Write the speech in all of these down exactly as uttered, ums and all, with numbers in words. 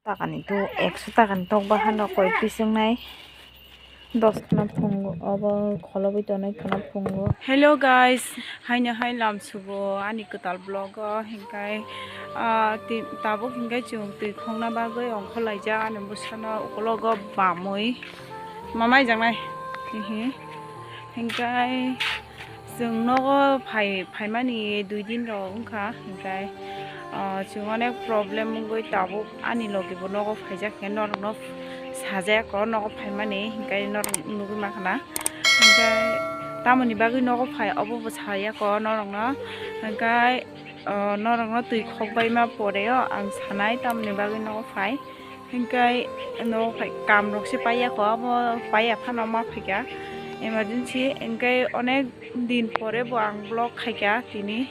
Takani tok, ekso takani tok bahano koi pisingnai. Dos khana phungo, obo kholobwi tonwi khana phungo. Hello guys, haino hai lam sugo ani kwtal vlog o, hinkai, ah, ti-, tabuk hinkai chwng twi khongna bagwi ongkhor laijak ani bwsano ukologo bamwi mamai jangnai. Hihi. Hinkai chwng nogo phai, phaimani dui din rok wngkha, hinkai, ah, chwng onek problem wngwi tabuk ani logi bo nogo phaijak khe norokno sajak o nogo phaimani, hinkai norok nugwi mankha na. Hinkhe tamoni bagwi nogo phai obo bo sayako norokno, hinkhe, o, norokno twi khokbaima poreo ang sanai tamoni bagwi nogo phai. Hinkhe nogo phai kamrokse paiyako, obo paiya phano ma phaikha emergency, hinkhe onek din pore bo ang vlog khaikha tini,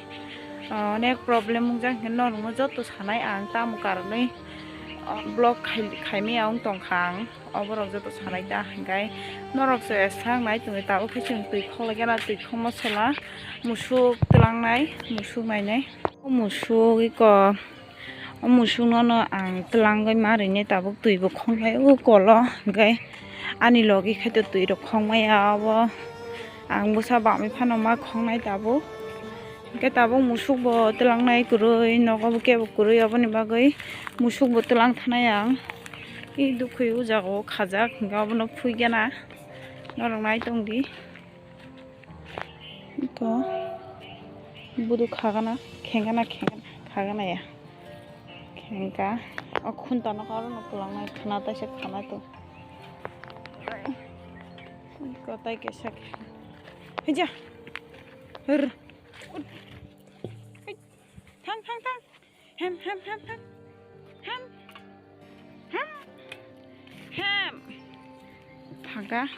o, onek problem wngjak hinkhe norokno joto sanai ang tamo karonwi, o, vlog khai, khaimaya wng tongkha ang. Oborok joto salai ta, hinkhe norok se sak nai tongwi tabuk khe chwng twi khoklai gana, twi khokma sola musuk twlangnai, musuk nainai. O musuk iko, o musuk nono ang twlangwi ma rwinai tabuk twi bo khoknai o kolo, hinkhe ani logi khaito twi rok khokmaya obo. Ang bwsa bamwi phano ma khoknai tabuk. Hinkhe tabuk musuk bo twlangnai kwrwi, nogo bo kebo kwrwi, oboni bagwi musuk bo twlang thanai ang. I dukhui o jaga o khajak, hinkhe obono phui gana norok nai tong di. Ito budu khagana, khengana, khengana, khagana ya. Khengka, o khunta no karono twlangnai, khana taisa khana to. Kotai kaisa khe. Hija. Hur. Hei. Thang, thang, thang. Hem, hem, hem, hem. Hem. Hem. Hem. Phaga.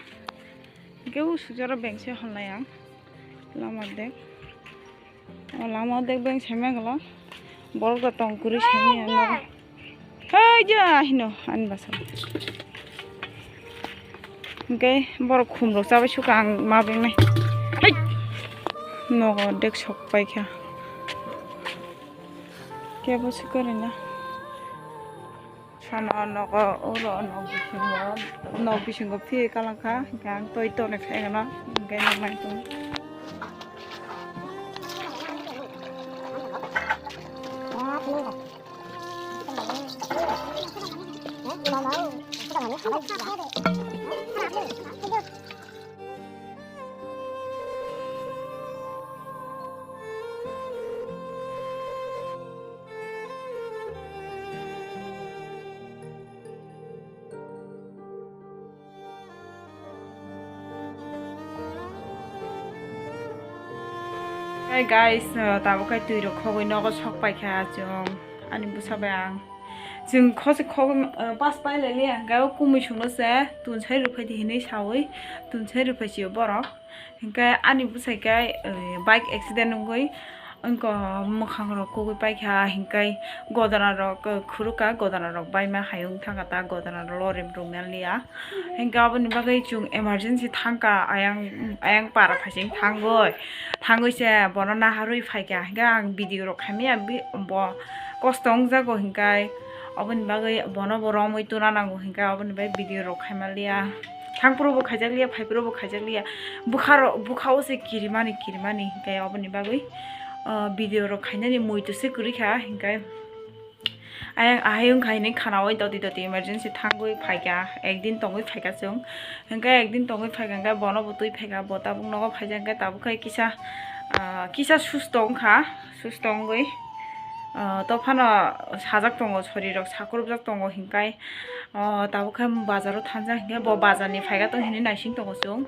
Hinkhe o sujaro bengse honnai ang. Lama dek. O lama dek beng seme gala. Borok da tong kwrwi seme ang nogo. Hei ja hino ani basa. Hinkhe borok khumrok chabai sukha ang ma bengnai. Hei! Nogo dek sok paikha. Kebo se kwrwina. Sano nogo uro nok bisingo, nok bisingo phi kalangkha. Hinkhe ang toi toni phegeno. Hinkhe noknai tong. Hey guys, uh, tabuk khe twi rok khogwi nogo sok paikha chwng ani bwsa bai ang. Chwng khose khogwi, uh, pass pai lai liya, hinkhe o kumui songno se tun sai rwphai di hinwi sawi tun sai rwphai sio borok. Hinkhe ani bwsai khe, uh, bike accident wngwi wngkha mwkhang rok kugui paikha, hinkhe godona rok, uh, khurukha, godona rok baima hai wng thangkha ta, godona rok lorim rwmaliya. Hinkhe aboni bagwi chwng emergency thangkha, ayang, ayang para phaising thangwi, thangwi se bono naharwi phaikha. Hinkhe ang video rok khaimaya, bi-, bo kosto wngjago, hinkhe aboni bagwi bono bo romwi tuna nango, hinkhe aboni bagwi video rok khaimaliya. Thangphuru bo khaijakliya, phaiphuru bo khaijakliya. Bwkha rok, bwkha o se kirimani, kirimani, hinkhe aboni bagwi, ah, video rok khainani muitu se kwrwi kha, hinkhe. Ayang ahai wngkha hinwi khana oi doti doti emergency thangwi phaikha, ekdin tongwi phaikha chwng. Hinkhe ekdin tongwi phaikha hinkhe bono bo twi phaikha, bo tabuk nogo phaijak hinkhe tabuk khe kisa, ah, kisa susto wngkha, susto wngwi, ah, to phano sajak tongo, sori rok sakrupjak tongo hinkhe, ah, tabuk khe bazaro thangjak hinkhe bo bazarni phaikha tong hinwi naising tongo chwng.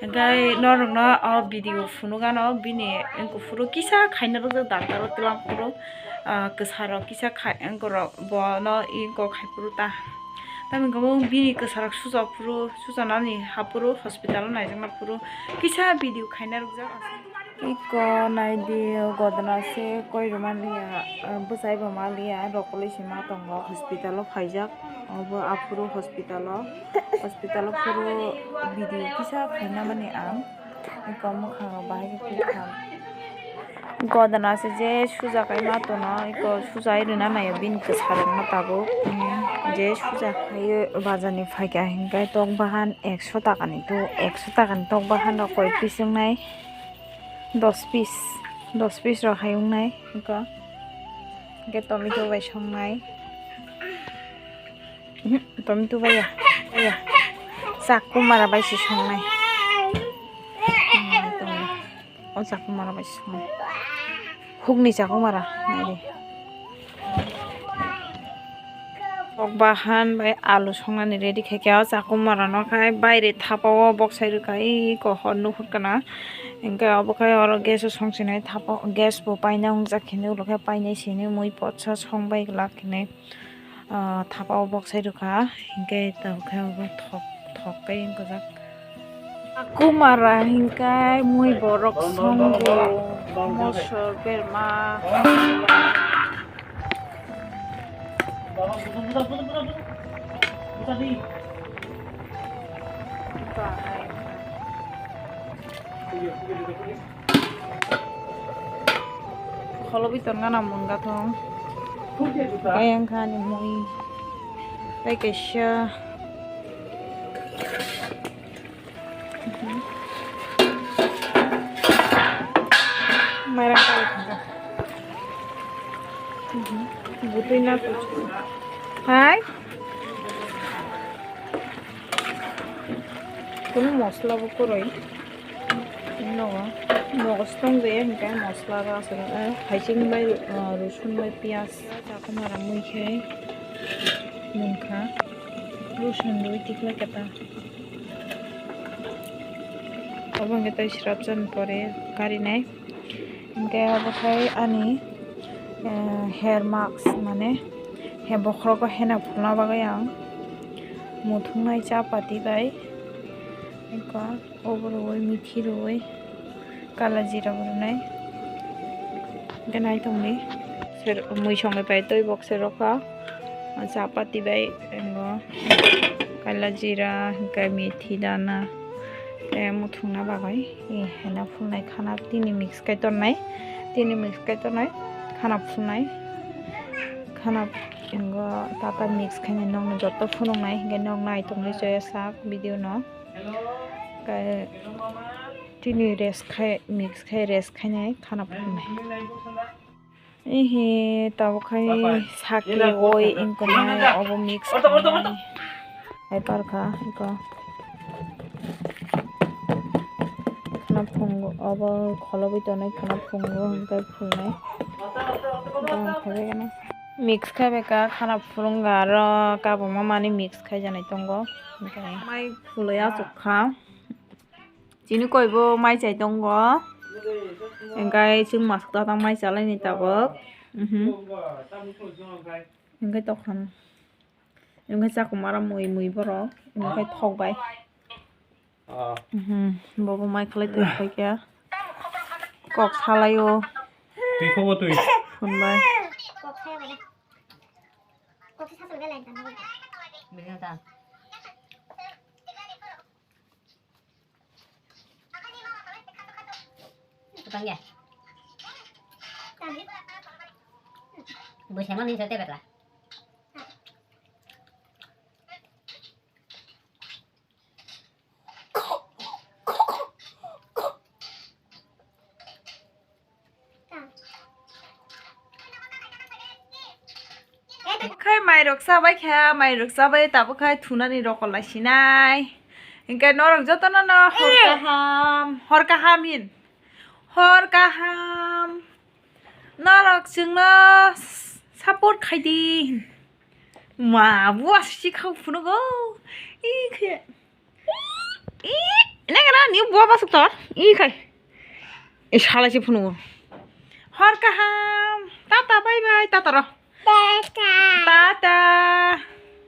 Hinkhe norokno o video phunukgano bini wngkha phuru kisa khaina rwjak doctor o twlang phuru, ah, kwsarok kisa khai wngkorok bono wngkok khai phuru ta. Tamoni hwnkhai bini kwsarok suchok phuru, suchonani haphuru hospital o naijakna phuru kisa video khaina rwjak. Iko naidi o godona se koi rwmani ya, ah, bwsai bo maliya, rokolwi se ma tongo hospital o phaijak. Obo aphuru hospital o, hospital o phuru video kisa khaina mani ang. Eko mwkhang rok bahai khe khe kha. Godana se je suja kai ma tono, eko suja ai rwna naio bini kwsarokno tabuk. Hmm, je suja kai bazar ni phaikha hinkhe tok bahan ekso taka ni to, ekso taka ni tok bahan rok koi piece wngnai, dos piece, dos piece rok hai wngnai eko. Hinkhe tomato bai songnai. Uhm, tomato bai ya, bai ya. Chakumara bai se songnai. Hmm, tomato. O chakumara bai songnai. Hukni chakumara, naidi. Tok bahan bai alu songnani ready khaikha. O chakumara no khai baire thapa o boksai rwkha, eko hor nuhur kana. Hinkhe obo khai oro gas o songchinai thapa o, gas bo paina wngjak hinwi ulo khe painai sini mui potsa songbai glak hinwi. Ah, thapa o boksai rwkha, hinkhe tamo khe obo thok, thok khe wng kajak. Kumara hinkhe mui borok songo, mosor berma. Bahai. Kholobwi tongna na mwnga thong. Kayang kha ni mui. Tei kaisa. Mairang kai thangka. Butui na tu. Hai. Kunu mosla bo kwrwi. Nogo, nogo stong je hinkhe mosla rw aswk, eh, haiching bai, eh, rosun bai piyaj. Chakumara mui khe nungkha. Rosun rwi tikhlai khe ta. Obo hinkhe tei srapjani pore karinai. Hinkhe obo khai ani, eh, hair mask, mane he bokhorogo hena phulna bagwi ang muthungnai cha pati bai. Eko obo rwui, mithi rwui, kala jira bo rwnai. Hinkhe naitongni ser-, mui songwi pai twi bokse rokha. Chapati bai, ego, kaila jira, hinkhe methi dana, tei muthungna bagwi, e, hena phunai khana tini mix khai tonnai, tini mix khai tonnai, khana phunai, khana, ego, tata mix khainai nokni joto phunuknai, hinkhe nok naitongwi chaya sak video no, tei tini rest khai, mix khai rest khainai khana phunai. Ehe, tabuk khai sakhe oi wngkha nai, obo mix khainai. Hai parkha, eko. Khana phungo, obo kholobwi tonwi khana phungo, hwnkhe phunai. Mix khai bai kha, khana phunukgo aro kabangma manwi mix khaijaknai tongo. Hwnkhe mai phulwi achukha. Chini koi bo mai chai tongo. Hingkai chwng masuk tatang mai chalaini tabuk. Mhm. Hingkai tokhan. Hingkai chakumara mui, mui borok. Hingkai thok bai. Mhm. Bobo mai khlai tong khaikya. Kok salaio. Twi khobo twi. Phunbai. Bwskango nini sal tebetla. Khai mairok chabai kha, mairok chabai tabuk khai thunani rokol lai sinai. Hinkhe norok jotono no hor kaham, hor kaham hin. Hor kaham. Norok chwngno support khai di. Ma, buwa si khau phunugo. I khe. I, neng ra ni buwa masuk tor. I khai. I sala si phunugo. Hor kaham. Tata, bye bye. Tata ro. Tata. Tata.